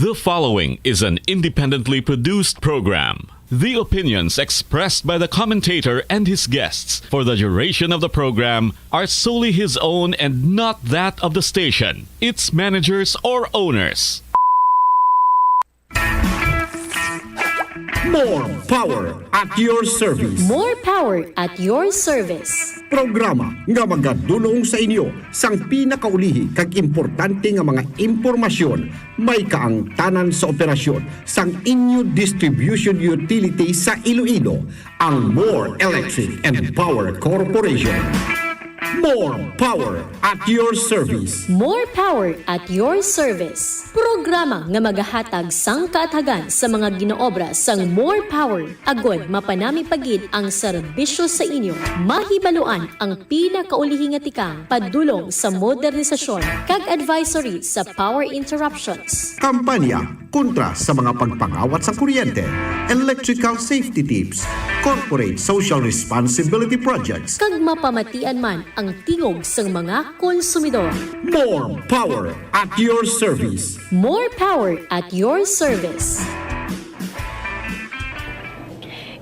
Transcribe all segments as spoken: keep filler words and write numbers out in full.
The following is an independently produced program. The opinions expressed by the commentator and his guests for the duration of the program are solely his own and not that of the station, its managers, or owners. More power at your service. More power at your service. Programa nga magadulong sa inyo sang pinakaulihi kag importante nga mga impormasyon may kaangtanan sa operasyon sang inyo distribution utility sa Iloilo, ang More Electric and Power Corporation. More power at your service. More power at your service. Programa nga magahatag sang kaathagan sa mga ginaobra sang More Power agod mapanami pa gid ang serbisyo sa inyo. Mahibaluan ang pinakaulihi nga tikang padulong sa modernisasyon kag advisory sa power interruptions. Kampanya kontra sa mga pagpangawat sa kuryente, electrical safety tips, corporate social responsibility projects, Kag mapamatian man ang tingog sang mga konsumidor. More power at your service. More power at your service.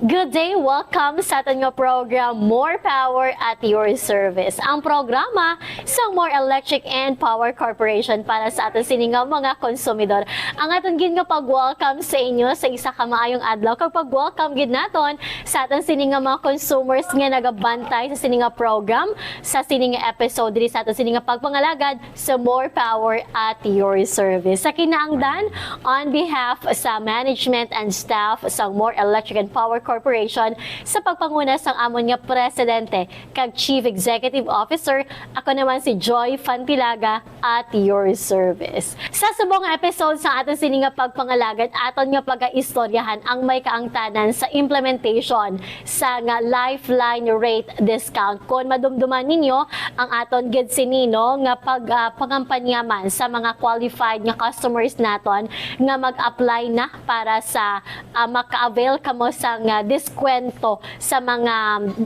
Good day! Welcome sa aton nga program, More Power at Your Service. Ang programa sa More Electric and Power Corporation para sa aton sini nga mga konsumidor. Ang aton gid nga pag-welcome sa inyo sa isa ka maayong adlaw kag pag-welcome gid naton sa aton sini nga mga consumers nga nagabantay sa sini nga program, sa sini nga episode diri sa aton sini nga pagpangalagad sa More Power at Your Service. Sa kinaangdan, on behalf sa management and staff sa More Electric and Power Corporation, sa pagpanguna sang amon nga presidente kag Chief Executive Officer, ako naman si Joy Fantilaga at your service. Sa subong nga episode sa aton sini nga pagpangalagad, aton nga pagaistoryahan ang may kaangtanan sa implementation sa nga lifeline rate discount. Kon madumduman ninyo ang aton gid sinino nga pag ah, pangampanya man sa mga qualified nga customers naton nga mag-apply na para sa ah, maka-avail kamo sa nga diskwento sa mga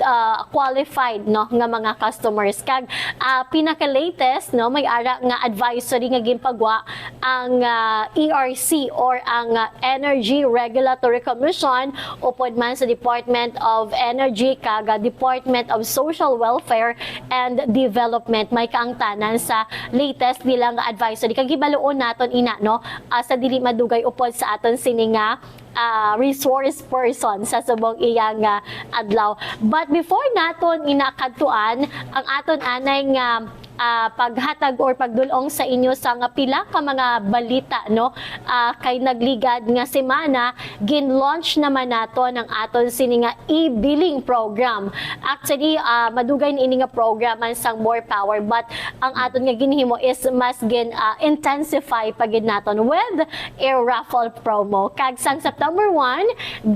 ah, qualified no nga mga customers. Kag ah, pinaka-latest no, may ara nga advisory nga ginpagwa ang ah, E R C or ang ah, Energy Regulatory Commission upod man sa Department of Energy kag ah, Department of Social Welfare and Development. May kaangtanan sa latest nila nga advisory kag hibaluon naton ina no ah, sa dili madugay upod sa aton sini nga ah, resource person sa subong iya nga adlaw. But before naton ina kadtuan ang aton anay nga ah, paghatag or pagdul-ong sa inyo sa nga pila ka mga balita no ah, kay nagligad nga semana gin-launch naman naton ang aton sini nga e-billing program. Actually ah, madugay na ini nga program man sang More Power but ang aton nga ginhimo is mas gin ah, intensify pa gid naton with a raffle promo. Kag sang September one,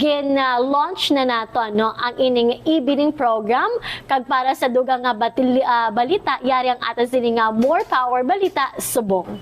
gin-launch na naton no ang ining e-billing program. Kag para sa dugang nga batil- ah, balita, yari ang aton sini nga More Power Balita Subong.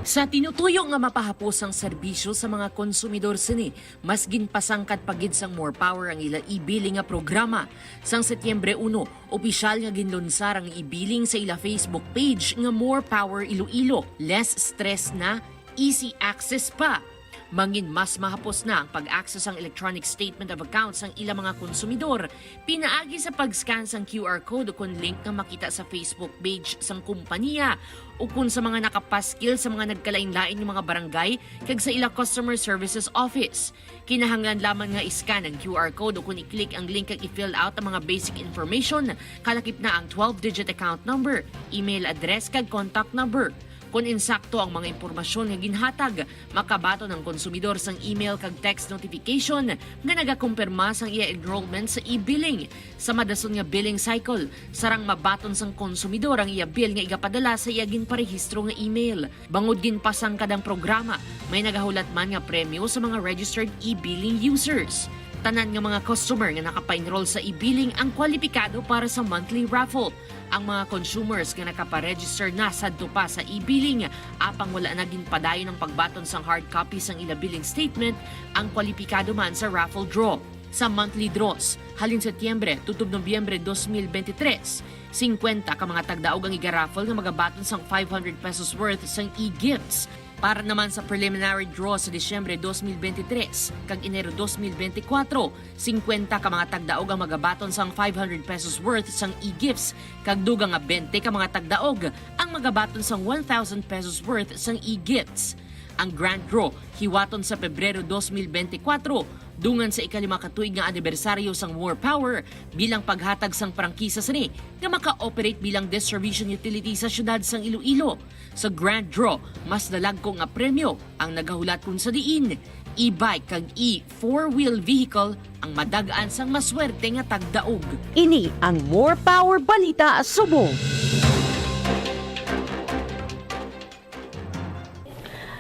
Sa tinutuyo nga mapahapos ang serbisyo sa mga konsumidor sini, mas ginpasangkad pa gid sang More Power ang ila e-billing nga programa. Sang Setyembre uno, opisyal nga ginlunsar ang e-billing sa ila Facebook page nga More Power Iloilo. Less stress na, easy access pa. Mangin mas mahapos na ang pag-access sang electronic statement of accounts sang ila mga konsumidor pinaagi sa pag-scan sang Q R code ukon link nga makita sa Facebook page sang kompanya ukon sa mga nakapaskil sa mga nagkalainlain nga mga barangay kag sa ila customer services office. Kinahanglan lamang nga i-scan ang Q R code ukon i-click ang link kag i-fill out ang mga basic information, kalakip na ang twelve-digit account number, email address kag contact number. Kon insakto ang mga impormasyon nga ginhatag, makabaton ang konsumidor sang email kag text notification nga nagakumpirma sang iya enrollment sa e-billing. Sa madason nga billing cycle, sarang mabaton sang konsumidor ang iya bill nga igapadala sa iya ginparehistro nga email. Bangod ginpasangkad ang programa, may nagahulat man nga premyo sa mga registered e-billing users. Tanan nga mga customer nga nakapa-enroll sa e-billing ang kwalipikado para sa monthly raffle. Ang mga consumers nga nakapa-register na sadto pa sa e-billing apang wala na ginpadayon ang pagbaton sang hard copy sang ila billing statement ang kwalipikado man sa raffle draw. Sa monthly draws, halin Setyembre tutob Nobyembre dos mil bente tres, singkwenta ka mga tagdaog ang igaraffle nga magabaton sang five hundred pesos worth sang e-gifts. Para naman sa preliminary draw sa Disyembre dos mil bente tres kag Enero dos mil bente kwatro, singkwenta ka mga tagdaog ang magabaton sang five hundred pesos worth sang e-gifts, kag dugang nga bente ka mga tagdaog ang magabaton sang one thousand pesos worth sang e-gifts. Ang grand draw hiwaton sa Pebrero dos mil bente kwatro, dungan sa ikalima ka tuig nga anibersaryo sang More Power bilang paghatag sang prangkisa sini nga maka-operate bilang distribution utility sa siyudad sang Iloilo. Sa grand draw, mas dalagko nga premyo ang nagahulat, kung sa diin e-bike kag e-four-wheel vehicle ang madag-an sang maswerte nga tagdaog. Ini ang More Power Balita Subong.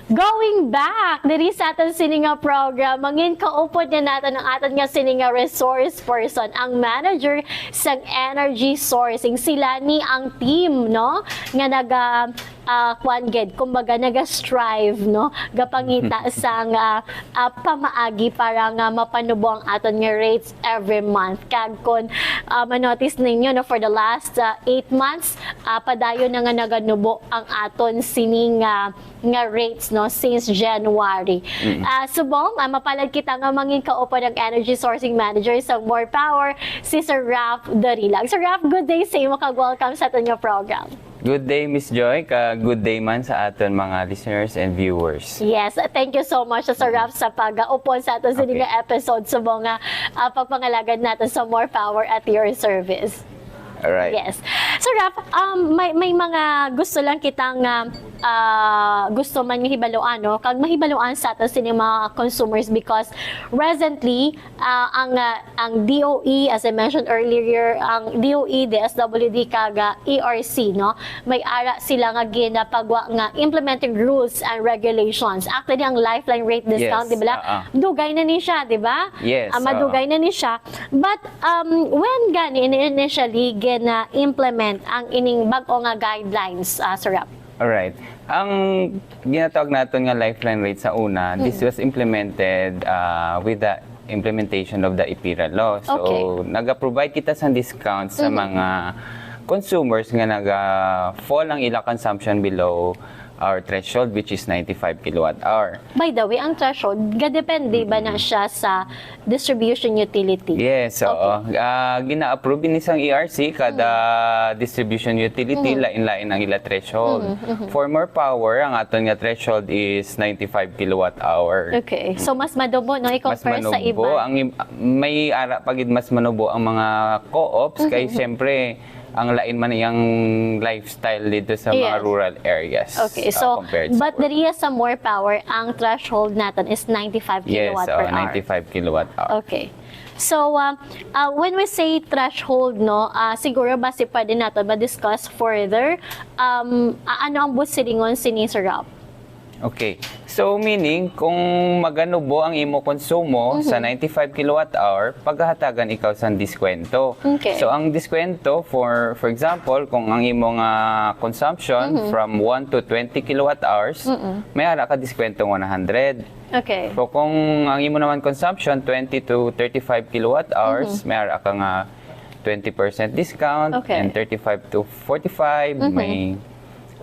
Going back diri sa aton sini nga program, mangin kaupod na naton ang aton nga sini nga resource person, ang manager sang energy sourcing. Sila ni ang team, no, nga naga, ah, kuan gid, kumbaga, naga-strive, no, gapangita sang, ah, ah, pamaagi para nga mapanubo ang aton nga rates every month. Kag kung, ah, manotice ninyo, no, for the last, ah, eight months, ah, padayon na nga naganubo ang aton sining, ah, nga rates, no, since January. Mm. Ah, subong, ah, mapalad kita nga mangin kaupod ang Energy Sourcing Manager sa More Power, si Sir Ralph Darilag. Sir Ralph, good day sa imo kag welcome sa aton nga program. Good day, Miss Joy, kag good day man sa aton mga listeners and viewers. Yes, thank you so much, Sir Ralph, sa pag-upod sa aton sini Okay. nga episode, subong nga, ah, pagpangalagad naton sa More Power at Your Service. Alright. Yes. Sir Ralph, um, may, may mga gusto lang kita nga, ah, gusto man nga hibaluan, no? Kag mahibaluan sa aton sini mga consumers because recently, ah, ang, ah, ang D O E, as I mentioned earlier, ang D O E, D S W D, kag, ah, E R C, no? May ara sila nga ginapagwa nga implementing rules and regulations. Actually, ang lifeline rate discount, Yes, di ba? ah, ah. Dugay na ni siya, di ba? Yes, Ah, madugay oo. na ni siya. But, um, when gani in-, initially gina-implement ang ining bag-o nga guidelines, ah, Sir Ralph? Alright. Ang ginatawag naton nga lifeline rate sa una, this Mm. was implemented, ah, with the implementation of the EPIRA law. So, Okay. naga-provide kita sang discount sa Mhm. mga consumers nga naga-fall ang ila consumption below our threshold, which is ninety-five kilowatt hour. By the way, ang threshold, gadepende ba na Mm-mm. siya sa distribution utility? Yes, oo. Okay. Ah, gina-approve ini sang E R C, kada Mm. distribution utility, Mhm. lain-lain ang ila threshold. Mhm, mhm. For More Power, ang aton nga threshold is ninety-five kilowatt hour. Okay. So, mas manubo, no, Mas i-compare sa manubo. iba? Ang im-, may ara pa gid mas manubo ang mga co-ops, kay Mhm, mhm. siyempre, ang lain man iyang lifestyle dito sa mga Yes. rural areas, Okay, uh, so, compared sa but urban. Diriya sa More Power, ang threshold naton is ninety-five Yes, kilowatt per oh, hour. ninety-five kilowatt hour. Okay. So, uh, uh, when we say threshold, no, uh, siguro basi pwede naton ma-discuss further, um, a-, ano ang buot silingon sini, Sir Ralph? Okay. So, meaning, kung maganubo ang imo konsumo sa Mhm. ninety-five kilowatt hour, paghahatagan ikaw sang diskwento. Okay. So, ang diskwento, for, for example, kung ang imo nga consumption Mhm. from one to twenty kilowatt hours, Mm-mm. may ara ka diskwento one hundred. Okay. So, kung ang imo naman consumption, twenty to thirty-five kilowatt hours, Mhm. may ara ka nga twenty percent discount, Okay. and thirty-five to forty-five, Mhm. may,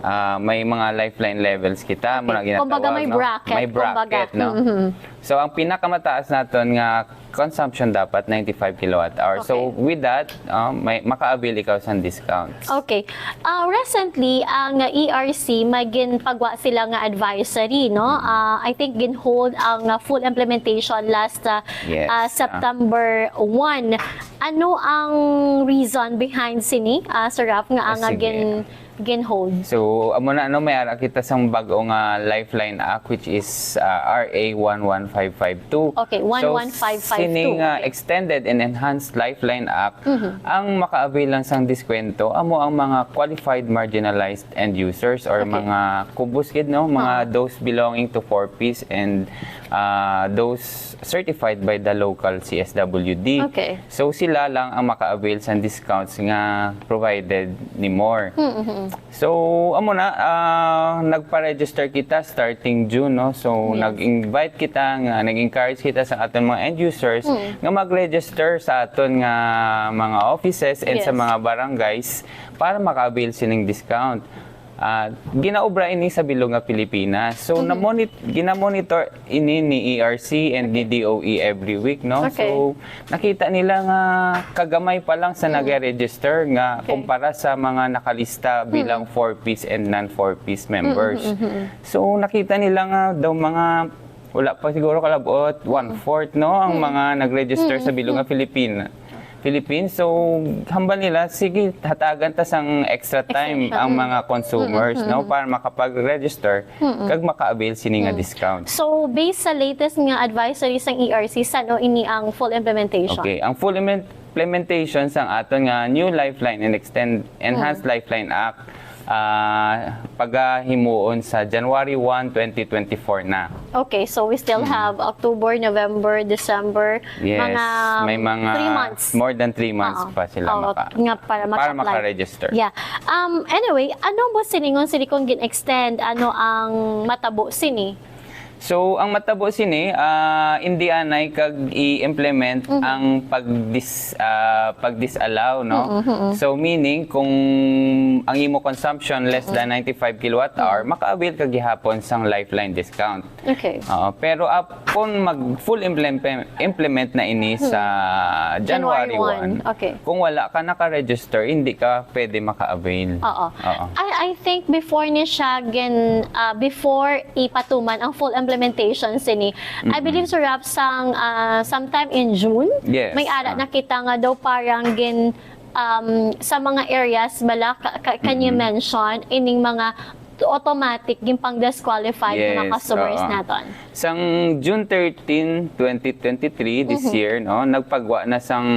ah, may mga lifeline levels kita. Muna Okay. Kumbaga, ginatawag, may no? bracket, May kumbaga. bracket, no? Mhm. So, ang pinakamataas naton nga consumption dapat ninety-five kilowatt hour. So, Okay. with that, ah, may, maka-avail ikaw sa discount. Okay. Ah, recently, ang E R C, may ginpagwa sila nga advisory, no? Ah, I think ginhold ang, ah, full implementation last, ah, Yes, ah, ah. September one. Ano ang reason behind sini, ah, Sir Ralph, nga Ah, ang, ah, sige. gin-, ginhold? So, amo na, ano, may ara kita sang bag-o nga Lifeline Act, which is, ah, R A one one five five two. Okay, So, one one five five two, sining, ah, okay. Extended and Enhanced Lifeline Act, Mhm. ang maka-avail lang sang diskwento amo ang mga qualified marginalized end users or Okay. mga kubos gid, no? Mga Ah. those belonging to four Ps and, ah, those certified by the local C S W D. Okay. So, sila lang ang maka-avail sa discounts nga provided ni More. So, amo na, ah, nagpa-register kita starting June, no? So, Yes. nag-invite kita, nga nag-encourage kita sa aton mga end users nga mag-register sa aton nga mga offices and sa Yes. mga barangays para maka-avail sining discount. Ah, ginaobra ini sa bilog nga Pilipinas. So, Mhm. namonit-, ginamonitor ini ni E R C and ni D O E every week, no? Okay. So, nakita nila nga kagamay pa lang sa Mhm. nag-register nga Okay. kumpara sa mga nakalista bilang four Ps and non-four Ps members. Mhm, mhm. So, nakita nila nga daw mga wala pa siguro kalabot, one-fourth, no, ang mga nag-register sa bilog nga Filipina. Philippines. So, hambal nila, sige, hatagan ta sang extra time Extension. ang mga consumers, no, para makapag-register kag maka-avail sini nga discount. So, based sa latest nga advisory sang E R C, san-o ini ang full implementation? Okay, ang full implement- implementation sang aton nga New Lifeline and Extend Enhanced Lifeline Act, ah, pagahimuon sa January one, twenty twenty-four na. Okay, so we still have October, November, December, Yes, mga may mga three months. More than three months Oo. pa sila Oo, maka, nga para para maka-apply. maka-register. Yeah. Um, anyway, ano mo siningon sini kung gin-extend? Ano ang matabo sini? So, ang matabo sini, ah, indi anay kag i-implement Mhm. ang pagdis ah, pagdisallow, no? Mhm, mhm. So, meaning kung ang imo consumption less than ninety-five kilowatt hour, maka-avail ka gihapon sang lifeline discount. Okay. Oo, pero ah, kung mag full implement, implement na ini sa January January one, one. Okay. kung wala ka naka-register, hindi ka pwede maka-avail. Oo. Oo. I, I think before ni siya gin, ah, before ipatuman ang full implementation sini, I believe, Sir Ralph, sang ah, sometime in June, Yes, may ara ah. na kita nga daw parang gin um, sa mga areas bala ka, ka, can you mention ining mga automatic gin pang-disqualify nga mga Yes, customers oo. naton? Sang June thirteen, twenty twenty-three, this Mhm. year, no, nagpagwa na sang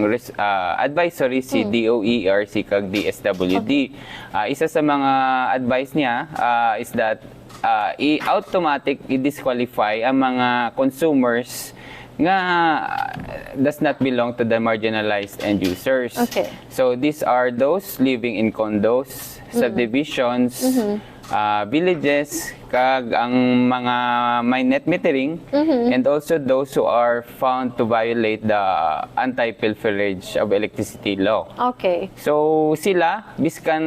res- ah, advisory si Mm. D O E, E R C, kag D S W D. Ah, isa sa mga advice niya ah, is that ah, i-automatic, i-disqualify ang mga consumers nga ah, does not belong to the marginalized end users. Okay. So these are those living in condos, Mm. subdivisions, Mhm. ah, villages, kag ang mga may net metering, Mhm. and also those who are found to violate the anti-pilferage of electricity law. Okay. So sila, biskan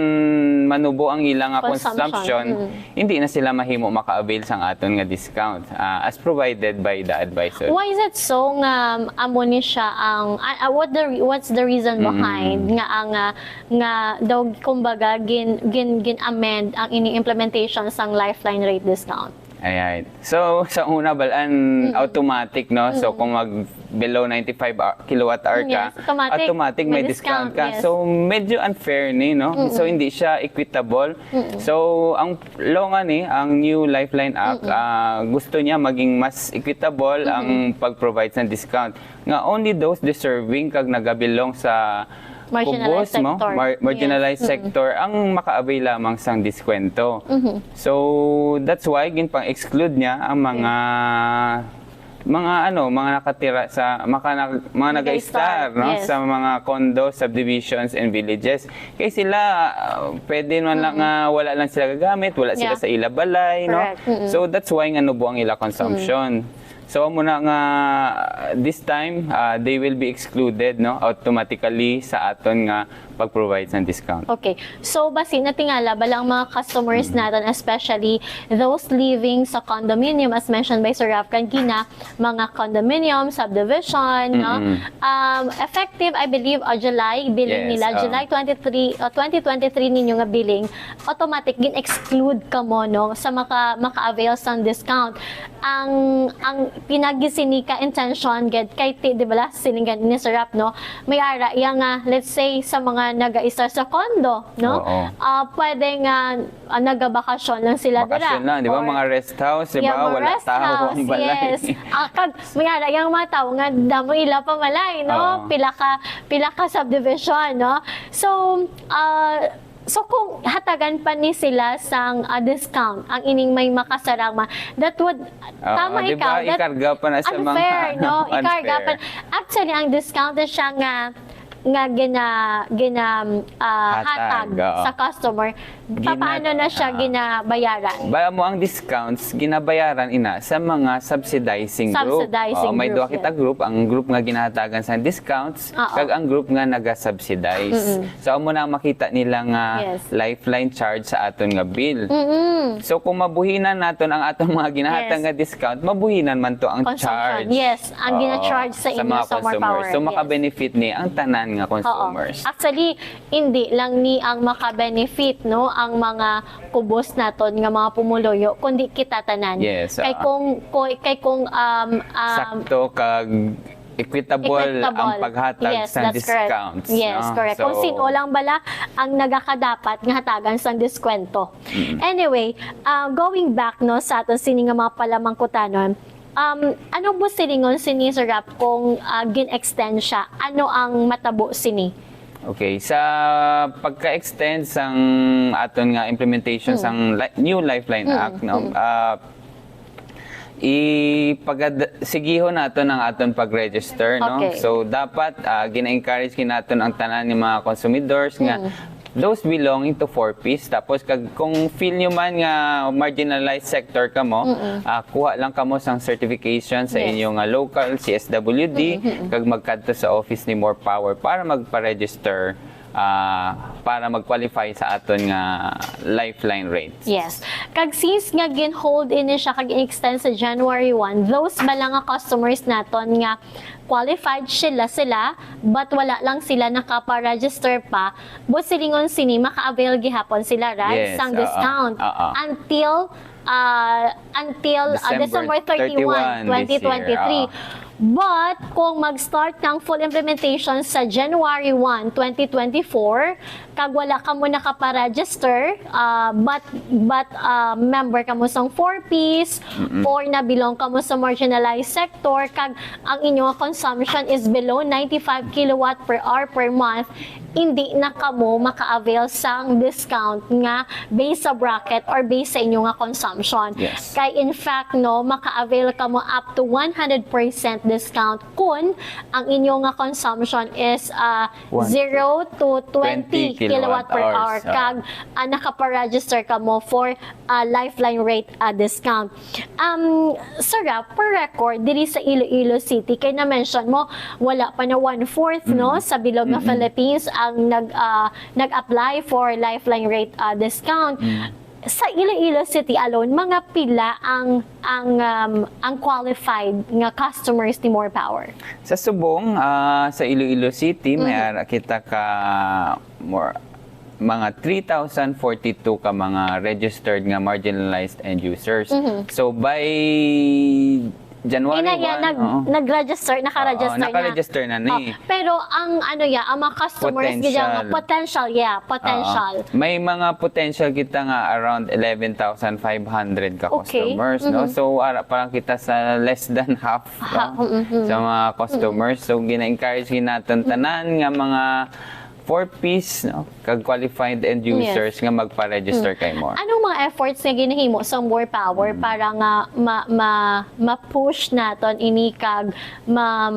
manubo ang ila nga Consumption. consumption, Mm. hindi na sila mahimo maka-avail sang aton nga discount ah, as provided by the advisor. Why is it so nga um, amo ni siya ang ah, ah, what the re- what's the reason Mm. behind nga ang ah, nga daw kumbaga gin gin gin-amend ang ini implementation sang lifeline rate discount? Ayan. So, sa una, balan, automatic, no? So, kung mag below ninety-five hour- kilowatt hour ka, Yes, automatic. may May discount discount, ka. Yes. So, medyo unfair ni, no? So, hindi siya equitable. So, ang law nga ni, ang New Lifeline Act, ah, gusto niya maging mas equitable ang pag-provide sa discount. Nga only those deserving kag nagabelong sa Marginalized kubos, no? sector. Mar- marginalized Yes. sector ang makaabil lamang sang diskwento. So, that's why ginpang-exclude niya ang mga mga ano, mga nakatira sa maka, mga nag-a-stay, Nag-a-stay, no, yes. Sa mga condo, subdivisions and villages. Kay sila ah, pwede man lang nga wala lang sila gagamit, wala sila Yeah. Sa ila balay, no? Correct. Mm-mm. So that's why nga nubo ang ila consumption. So amo na nga this time ah, they will be excluded, no, automatically sa aton nga pag-provide sa discount. Okay. So, basi natingala ba lang mga customers natin, especially those living sa condominium, as mentioned by Sir Ralph kanina, mga condominium, subdivision, no? Mm-mm. Um, effective, I believe, uh, July, billing Yes, nila. uh, July twenty-three, uh, twenty twenty-three ninyo nga billing, automatic, gin-exclude ka mo, no? Sa maka, maka-avail sa discount. Ang, ang pinagisinika intention, gid, kay ti, di ba, silingan ni Sir Ralph, no? May ara, iya nga, let's say, sa mga nag-a-stay sa condo, no? Oo. Ah, pwede nga ah, nagabakasyon lang sila dira. Bakasyon lang, di ba? Or- Mga rest house, di Yeah, ba? Mga Wala rest tao house, ang balay. Yes. Ah, kag, may ara, yung mga tao nga, damo ila pa malay, no? Oo. Pila ka, pila ka subdivision, no? So, ah, So kung hatagan pa ni sila sang, ah, discount ang ining may makasarang ma-, that would, Oo, tama di ikaw, ba? That Ikarga pa na sa mga unfair, no? Ikarga pa. Unfair. Actually, ang discount na siya nga nga gina, gina ah, Hatag, hatag oo. Sa customer. Gina- Paano na siya ah. Ginabayaran? Bala mo ang discounts, ginabayaran ina sa mga subsidizing group. Subsidizing Oo, may group, duha kita yes. Group, ang group nga ginahatagan sa discounts, Oo. kag ang group nga naga-subsidize. So amo na ang makita nila nga Yes. lifeline charge sa aton nga bill. Mm-mm. So kung mabuhinan naton ang aton mga ginahatag Yes. Nga discount, mabuhinan man to ang Consumption. charge. Yes, ang Oo, gina-charge sa inyo mga sa More consumers. Power. So Yes. Makabenefit ni ang tanan nga Oo. consumers. Actually, hindi lang ni ang makabenefit, no, ang mga kubos naton nga mga pumuluyo, kundi kita tanan. Yes, Kay ah. kung kung- kay kung um, um Sakto kag equitable, Equitable. Ang paghatag Yes, sa that's correct. Discounts. Yes, No? Correct. Kung So, sino lang bala ang nagakadapat nga hatagan sang diskwento. Anyway, uh, going back, no, sa aton sini nga mga palamangkutanon, um, ano po silingon sini, Sir Rap, kung uh, gin-extend siya? Ano ang matabo sini? Okay, sa pagka-extend sang aton nga implementation Hmm. sang li- new Lifeline Act, no, ah, ipagad sigihon naton ang aton pag-register, no? Okay. So dapat, ah, gina-encourage gid naton ang tanan nga mga consumers nga Hmm. those belonging to four Ps. Tapos kag kung feel nyo man nga marginalized sector kamo, ah, kuha lang kamo sang certification sa Yes. inyo nga local C S W D, kag magkadto sa office ni More Power para magpa-register, ah, para mag-qualify sa aton nga lifeline rates. Yes. Kag since nga gin-hold ini siya kag in-extend sa January one, those bala nga customers naton nga qualified sila sila, but wala lang sila nakapa-register pa, buot silingon sini maka-avail gihapon sila, right? Yes, Sang oo. Discount Oo. Until uh, until uh, December December thirty-one, thirty-one this twenty twenty-three. year, oo. But kung mag-start ng full implementation sa January one, twenty twenty-four, kag wala kamo nakapa-register, uh, but but uh, member kamo sang four Ps or na-belong kamo sa marginalized sector, kag ang inyong consumption is below ninety-five kilowatt per hour per month, hindi na kamo maka-avail sang discount nga based sa bracket or based sa inyo nga consumption. Yes. Kay in fact, no, maka-avail kamo up to one hundred percent discount kung ang inyo nga consumption is uh, One- zero to twenty twenty kilowatt per hour, kilowatt hours, ah. Kag uh, nakapa-register kamo for uh, lifeline rate uh, discount. Um, Sir Ralph, for record, diri sa Iloilo City, kay na-mention mo, wala pa na one-fourth, no, sa bilog nga Philippines ang nag, ah, nag-apply for lifeline rate, ah, discount. Sa Iloilo City alone, mga pila ang ang um, ang qualified nga customers ni More Power? Sa subong, ah, sa Iloilo City, may ara kita ka more, mga three thousand forty-two ka mga registered nga marginalized end users. So by January Ina ya, one, nag, oo. Nag-register, naka-register Oo, naka-register na ni. Oh, pero ang ano ya, ang mga customers, Potential. Gid, ang potential, yeah, potential. Oo. May mga potential kita nga around eleven thousand five hundred ka Okay. Customers, no? So ara pa lang kita sa less than half, Ha, no? mm-hmm. Sa mga customers. So gina-encourage gid naton tanan nga mga four Ps, no? Kag qualified end users nga magpa-register kay More. Anong mga efforts nga ginahimo sa More Power para nga ma, ma, ma-push naton ini kag ma,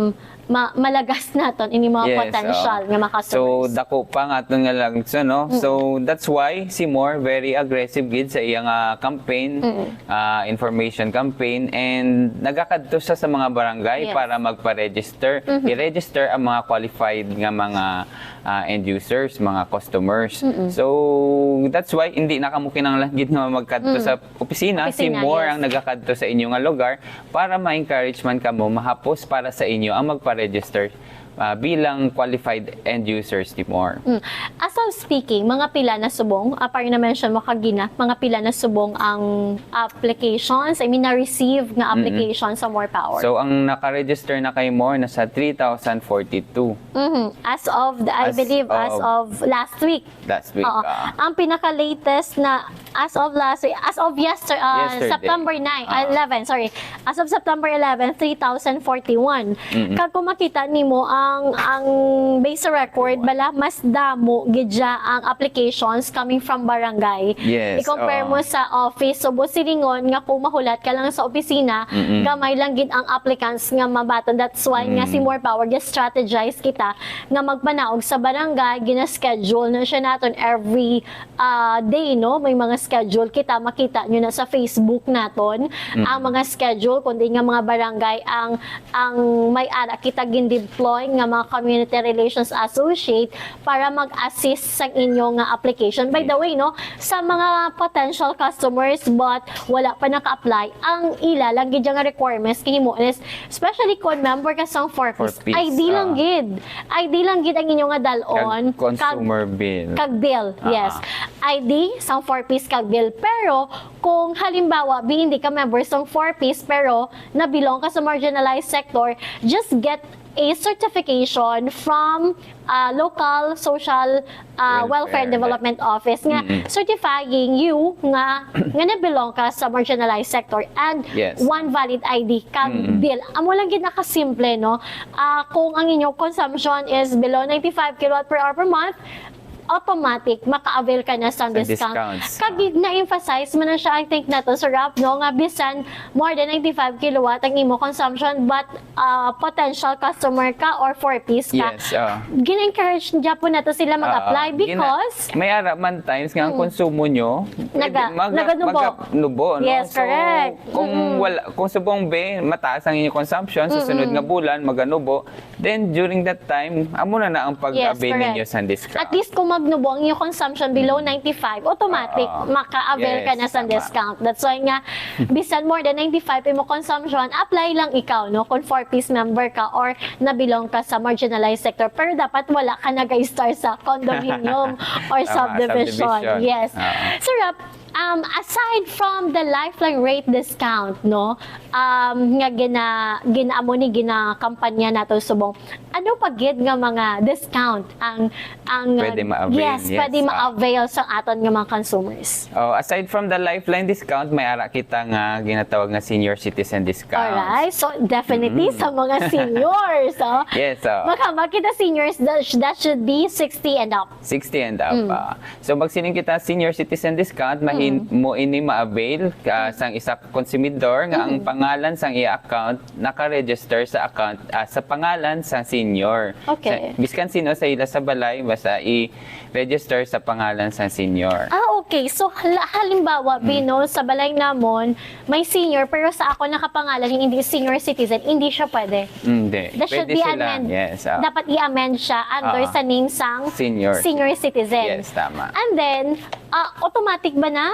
ma, malagas naton ini mga Yes, potential oo. nga mga So customers? dako pa nga aton nga lagso, no? So that's why si More very aggressive gid sa iyang ah, campaign, ah, information campaign, and nagakadto siya sa mga barangay Yes. Para magpa-register, i-register ang mga qualified nga mga ah, end users, mga customers. So that's why hindi na kamo kinahanglan gid nga magkadto sa opisina, si Opisina, More yes. Ang nagakadto sa inyo nga lugar para ma-encourage man kamo mahapos para sa inyo ang magpa-register ah, bilang qualified end users ni More. Mm. As of speaking, mga pila na subong, ah, parang na-mention mo kagina, mga pila na subong ang applications, I mean, na-receive nga application sa More Power? So ang naka-register na kay More nasa three thousand forty-two. Mhm. As of, the, I As believe, as of- of last week. Last week. Oo. Ah. Ang pinaka-latest na as of last week, as of yester-, ah, Yesterday. September nine, Ah. eleven, sorry. As of September eleven, three thousand forty-one. Mm-mm. Kag kung makita nimo ang, ang base record, bala, mas damo gid siya ang applications coming from barangay. Yes, I-compare oo. mo sa office. So, buot silingon nga kung mahulat ka lang sa opisina, Mm-mm. gamay lang gid ang applicants nga mabaton. That's why nga Mm. si More Power, just strategize kita nga magpanaog sa barangay, gina-schedule na siya naton every ah, day, no? May mga schedule kita, makita nyo na sa Facebook naton ang mga schedule, kundi nga mga barangay ang ang may ara kita gin-deploy nga mga community relations associate para mag-assist sa inyo nga application. By the way, no, sa mga potential customers but wala pa naka-apply, ang ila lang gid nga requirements nga himo is, especially kung member ka sa Four Ps, Four Ps, I D lang ah. gid. I D lang gid ang inyo nga dal-on. Kag consumer bill. Kag bill, Ah, yes. ah. I D, sang Four Ps kag bill. Pero kung halimbawa, bi, hindi ka member sang Four Ps pero na-belong ka sa marginalized sector, just get a certification from uh, local social uh, welfare, Welfare. Development Office nga Mm-mm. certifying you nga nga na-belong ka sa marginalized sector and Yes. one valid I D kag Mm-mm. bill. Amo lang gid nakasimple, no? Ah, kung ang inyong consumption is below ninety-five kilowatt per hour per month, automatic maka-avail ka na sa Sa discount. discounts. Kag na-emphasize man na siya, I think, nato sa Rap, no, nga bisan more than ninety-five kilowatt ang imo consumption but uh, potential customer ka or Four Ps ka, Yes, ah. gina-encourage gyapon nato sila mag-apply Ah, gina- because may ara man times nga ang konsumo nyo pwede Naga- naganubo. Maganubo, no? Yes, So, correct. Kung Mm-mm. wala, kung subong be mataas ang inyong consumption sa sunod nga bulan maganubo, then during that time amo na na ang Yes, pag-avail correct. Ninyo sa discount. At least kung magnubo ang inyong consumption below ninety-five, automatic Ah, maka-avail ka yes, na sa tama. Discount. That's why nga bisan more than ninety-five imo consumption, apply lang ikaw, no, kung Four Ps member ka or na-belong ka sa marginalized sector. Pero dapat wala ka nag-star sa condominium or Tama, subdivision. subdivision. Yes. Ah. Sir Rap, um, aside from the Lifeline rate discount, no, um, nga gina ginaamo ni ginakampanya nato subong, ano pa gid nga mga discount ang ang Pwede ma-avail, yes, yes, pwede ah. ma-avail sa aton nga mga consumers? Oh, aside from the Lifeline discount, may ara kita nga ginatawag nga senior citizen discount. Alright. So, definitely sa mga seniors, oh. Yes, oh. Maka-, makita seniors, that, sh- that should be sixty and up. Sixty and up. Mm. Ah. So magsiling kita senior citizen discount, mahin mo ini ma-avail ah, sang isa ka konsumidor nga ang pangalan sang iya account naka-register sa account ah, sa pangalan sang senior. Okay. Sa, biskan sino sa ila sa balay basta i-register sa pangalan sang senior. Ah, okay. So, hala- halimbawa, Bino, sa balay namon, may senior, pero sa ako nakapangalan yung hindi senior citizen, hindi siya pwede. Hindi. That should Pwede be sila. amend. Yes. Ah. Dapat i-amend siya under Ah. sa name sang Senior. senior citizen. Yes, tama. And then, ah, automatic ba na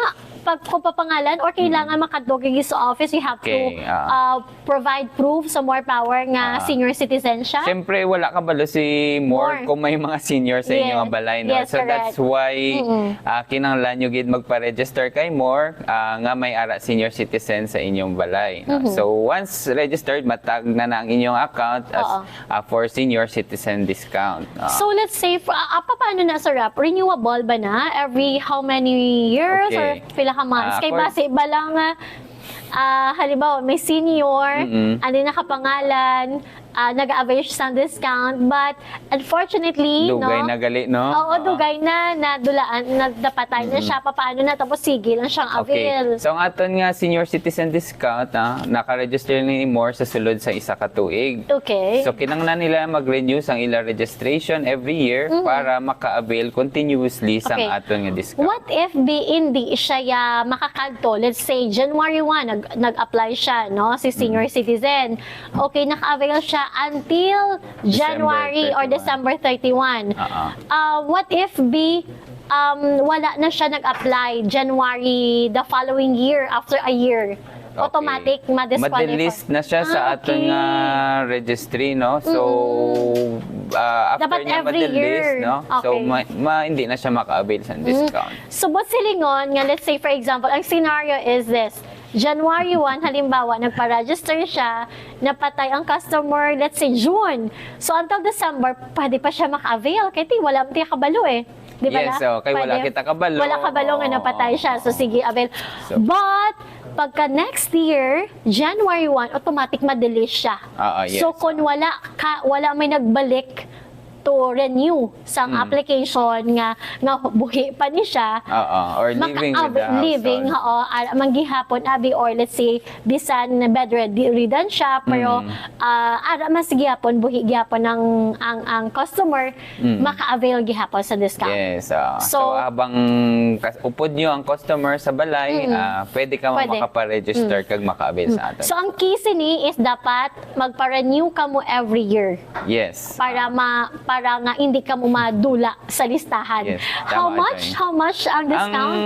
pag kung papangalan or kailangan makadto ka sa office, you have Okay, to ah. ah, provide proof sa More Power nga Ah. senior citizen siya? Siyempre, wala kabalo si More More. Kung may mga senior sa inyo Yes. nga balay. No? Yes, So that's correct. why Mm-mm. ah, kinahanglan nyo gid magpa-register kay More ah, nga may ara senior citizen sa inyong balay. No? Mm-hmm. So once registered, matag na na ang inyong account as Oo. ah, for senior citizen discount. Ah. So let's say, for, ah, ah, paano na sa Rap? Renewable ba na? Every how many years Okay. or pila ka months? Ah, Kay for- basi ba lang nga, ah, halimbawa, may senior, Mm-mm. and then nakapangalan, ah, nag-avail siya sa discount, but unfortunately, Dugay no? na gali, no? Oo, Ah. dugay na, nadulaan, nadapatay na siya, papaano na, tapos sige lang siyang avail. Okay. So ang aton nga senior citizen discount, ah, naka-register ni More sa sulod sa isa ka tuig. Okay. So kinahanglan nila mag-renew sang ila registration every year Mhm. para maka-avail continuously sang Okay. aton nga discount. What if bi hindi siya ya makakadto? Let's say, January one, nag, nag-apply siya, no? Si senior Mm. citizen. Okay, naka-avail siya until January or December thirty-one. Ah, ah. Ah, what if bi um, wala na siya nag-apply January the following year, after a year? Okay. Automatic, ma-disqualify. Madelist na siya sa Ah, aton okay. nga registry, no? So, ah, after Dapat niya every madelist, year. No? So, Okay. ma, ma- hindi na siya maka-avail sa Mm. discount. So, buot silingon nga, let's say, for example, ang scenario is this. January one, halimbawa, nagpa-register siya, napatay ang customer, let's say, June. So, until December, pwede pa siya maka-avail. Kaya ti, wala man tiya kabalo eh. Di ba Yes, la? oh, kay wala Pwede. kita kabalo. Wala kabalo nga Oo. napatay siya. So, sige, avail. So- But, pagka next year, January one, automatic ma-delist siya. Ah, ah, yes. So, kung wala ka, wala may nagbalik to renew sang Mm. application nga nga buhi pa ni siya, Oo, or maka- living with the av- living, household. Oo, ara man gihapon, abi, or let's say, bisan bedridden siya, pero Mm. ah, ara man sa gihapon, buhi gihapon ang, ang, ang customer, Mm. maka-avail gihapon sa discount. Yes, ah. So- so, habang kas- upod nyo ang customer sa balay, Mm. ah, pwede ka Pwede. maka-register Mm. kag maka-avail sa Mm. aton. So, ang key sini is dapat magpa-renew ka mo every year Yes. para ma para nga hindi ka mo madula sa listahan. Yes, How tama, much? Joy. How much ang discount? Ang,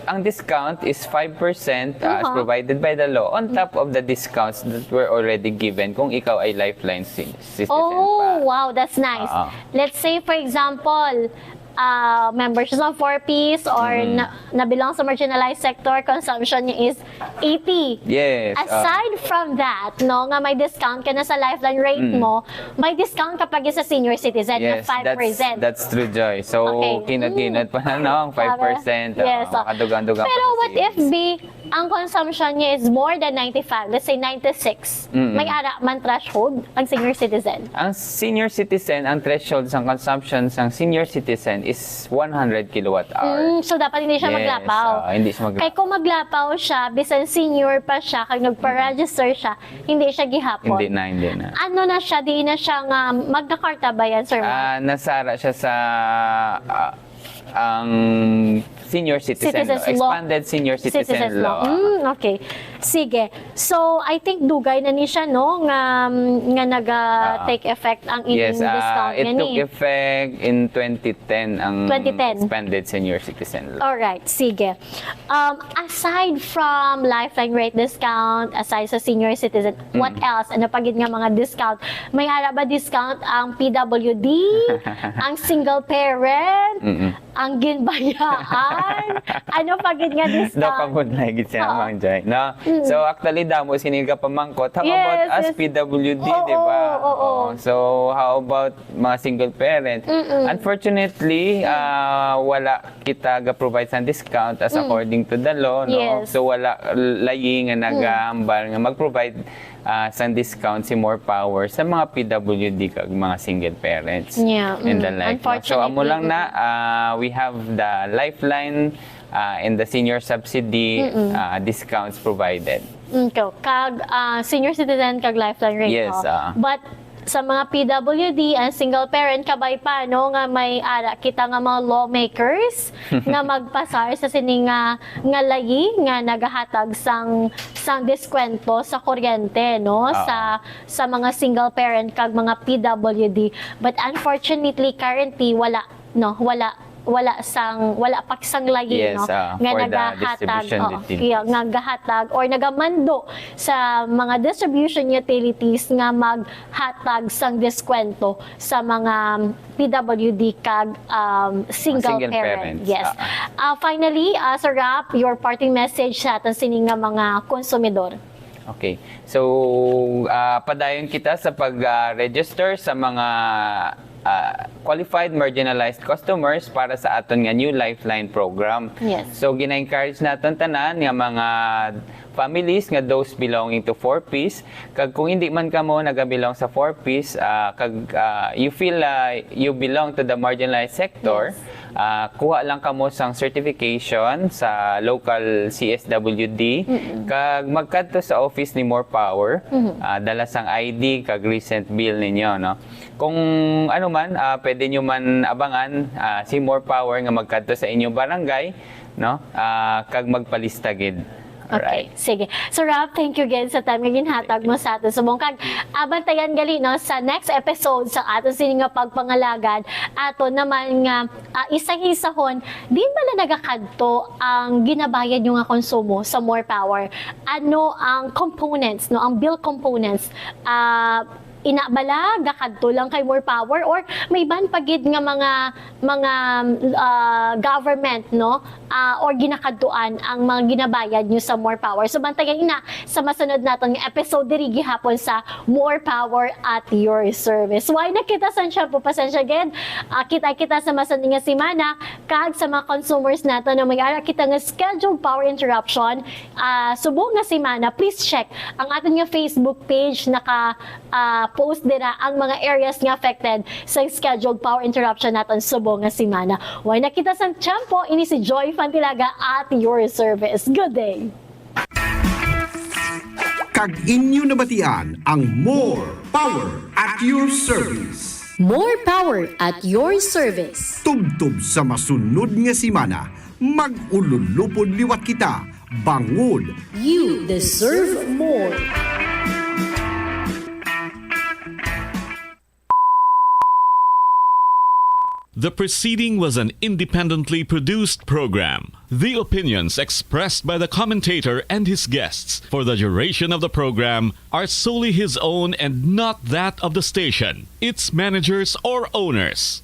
ang discount is five percent uh, as Uh-huh. provided by the law on top of the discounts that were already given kung ikaw ay Lifeline ci- citizen Oh, pa. Wow, that's nice. Oo. Let's say, for example, uh, member siya sa four Ps or Mm. na, na-belong sa marginalized sector, consumption niya is eighty. Yes, ah. Aside from that, no, nga may discount ka na sa Lifeline rate Mm. mo, may discount ka pa gyud sa senior citizen na Yes, five percent. that's, that's true, Joy. So, Okay. kinot-kinot pa na, no? Ang five percent. Yes, ah, oh. Makadugang-dugang pa Pero sa what if, savings. Bi, ang consumption niya is more than ninety-five, let's say ninety-six, Mm-mm. may ara man threshold ang senior citizen? Ang senior citizen, ang threshold sang consumption sang senior citizen is one hundred kilowatt hour. Mm, so dapat hindi siya Yes, maglapaw. ah, hindi siya maglapaw. Kay kung maglapaw siya, bisan senior pa siya, kag nagpa-register siya, hindi siya gihapon. Hindi na, hindi na. Ano na siya? Di na siya nga magna-carta ba yan, Sir Mark? Ah, nasara siya sa ah, ang senior citizen Citizens law. law. Expanded senior citizen, Citizens law. law. Mm, okay. Sige. So, I think dugay na ni siya, no, nga, nga naga Ah. take effect ang Yes, ining ah, discount it niya took ni. effect in twenty ten ang Twenty ten. Expanded senior citizen law. Alright, sige. Um, aside from Lifeline rate discount, aside sa senior citizen, what Mm. else? Ano pa gid nga mga discount? May ara ba discount ang P W D, ang single parent, Mm-mm. ang ginbayaan? Ano pa gid nga discount? Daw kabudlay gid siya, Oo. Mang Jai, no? Mm. So, actually, damo sini nga pamangkot. How Yes, about us yes. P W D, Oo, di ba? oo. Oh, so, how about mga single parent? Mm-mm. Unfortunately, ah, wala kita ga-provide sa discount as Mm. according to the law, no? Yes. So, wala layi nga nagahambal nga mag-provide ah, sang discount si More Power sa mga P W D kag mga single parents Yeah, and the mm, like, no? So, amo lang unfortunately, na, ah, we have the Lifeline ah, and the senior subsidy Mm-mm. ah, discounts provided. Mm, ko- kag ah, senior citizen kag Lifeline rate, Yes, no? Ah. But sa mga P W D and single parent, kabay pa, no, nga may ara kita nga mga lawmakers nga magpasar sa sini nga, nga layi nga nagahatag sang, sang diskwento sa kuryente, no, Ah. sa, sa mga single parent kag mga P W D. But unfortunately, currently, wala, no, wala wala sang wala pa sang layi, Yes, no, ah, nga for the nagahatag, distribution oo, utilities. Nga nagahatag or nagamando sa mga distribution utilities nga maghatag sang diskwento sa mga P W D kag um, single, Single parent. parents, Yes. Ah, Ah, finally, ah, Sir Rap, your parting message sa aton sini nga mga konsumidor. Okay. So, ah, padayon kita sa pag-register sa mga ah, qualified marginalized customers para sa aton nga new Lifeline program. Yes. So, gina-encourage naton tanan nga mga families nga those belonging to four Ps, kag kung hindi man kamo nagabelong sa four Ps, ah, kag ah, you feel ah, you belong to the marginalized sector, Yes. ah, kuha lang kamo sang certification sa local C S W D, kag magkadto sa office ni More Power, Mm-hmm. ah, dala sang I D kag recent bill ninyo, no? Kung ano man, ah, pwede nyo man abangan ah, si More Power nga magkadto sa inyong barangay, no? Ah, kag magpalista gid. Okay, Alright. Sige. So, Rap, thank you again sa time nga ginhatag mo sa aton subong. Kag abantayan gali, no, sa next episode sa aton sini nga pagpangalagad, ato naman nga ah, isahisahon, diin bala nagakadto ang ginabayad nyo nga konsumo sa More Power? Ano ang components, no, ang bill components? Ah, Ina bala, gakadto lang kay More Power, or may iban pa gid nga mga, mga, ah, government, no? Ah, or ginakadtuan ang mga ginabayad nyo sa More Power. So, bantayan ina sa masunod naton nga episode diri gihapon sa More Power at Your Service. Wala na kita sang tiyempo, pasensya gid. Ah, kita-kita sa masunod nga semana, kag sa mga consumers naton na may ara kita nga scheduled power interruption, ah, subong nga semana, please check ang aton nga Facebook page. Naka, ah, post dira ang mga areas nga affected sa scheduled power interruption naton subong nga semana. Wala na kita sang tiyempo, ini si Joy Fantilaga at your service. Good day! Kag inyo nabatian ang More Power at Your Service. More power at your service. Tubtob sa masunod nga semana, mag-ululupod liwat kita, bangod You deserve more. The preceding was an independently produced program. The opinions expressed by the commentator and his guests for the duration of the program are solely his own and not that of the station, its managers, or owners.